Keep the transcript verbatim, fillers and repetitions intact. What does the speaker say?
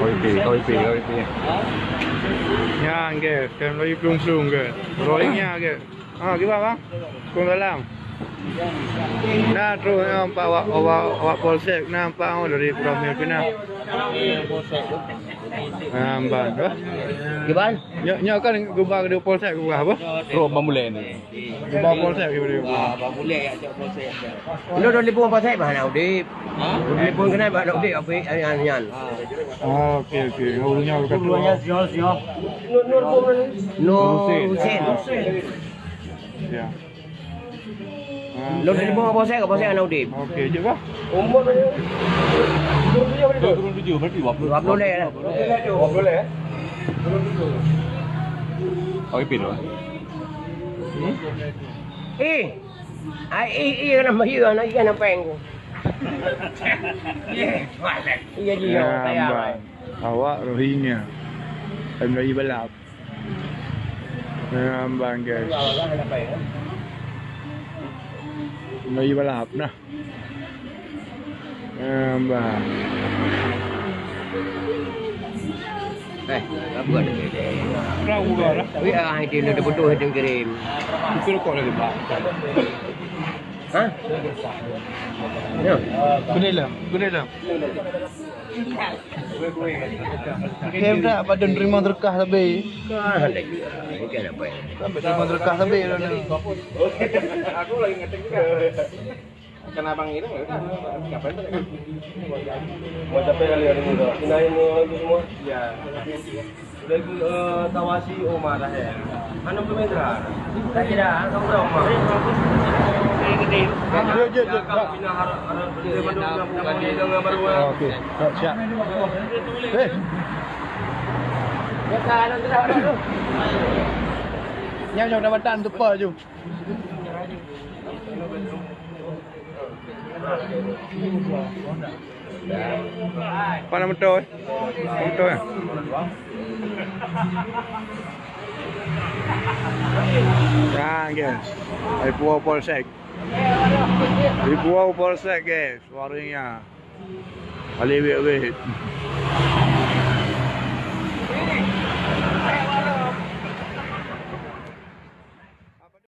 K W P, K W P, K W P. Nyan ke, kan lagi plung-plung ke. Rolling nya ke. Ha, kiban, bang? Waalaikumsalam. Nah, terus nampak awak, awak, awak polsek, nampak, oh, dari Puramil pindah. Nampak, apa? Kiban? Nyoe, nyoe kan geuba di polsek geuba apa? Trok bamulai ni. Geuba polsek geuba. Bamulai ya, cok polsek. Lo dah telepon polsek bah nak udip. Ha? Telepon kenal bah nak udip apa nyan. Oh, okey, okey. Urangnya kata. Nur, Nur Husin. Ya. Lôn telepon ngon bos saya, bos saya anak udip. Okey, jeuet kah? Umur dia. Dua puluh tujuh, berarti dua puluh. Dua puluh leh lah. Dua puluh leh. Oh, ipin tu. Eh. Ai, eh, eh, anak mahir, anak ikan apa yang ku. Iya, iya, iya, saya. Awak Rohingya. Melayu balap. Nambang, guys. Melayu balap nah. Nambang. Eh, apa ada ni? Tahu lah. Tapi ah, dia dah betul dia kirim. Itu kok lagi, Pak. Ha? Ya. Gede lah, gede lah. Kem tak pada nerima berkah tapi. Kan ada juga. Mungkin apa ya? Sampai nerima berkah tapi lah ni. Aku lagi ngetik juga. Kan abang ngirim ya udah. Siapa itu? Mau capek kali hari ini tuh. Pindahin semua. Ya. Udah itu, eh, tawasi Umar dah ya. Anu pun Indra. Tak kira, tak kira Umar. Jom, jom, jom. Bina harap, harap dia mandum nak buka dia dengan baru. Oh, okey. Siap, siap. Eh. Biasa, anu tu dah, dah tu. Nyam, nyam, dah batang tu, pa, jom. Apa nama motor, eh? Nama motor, eh? Nah, guys. Dari Pulau Polsek. Dari Pulau Polsek, guys. Suaranya. Balik wait-wait.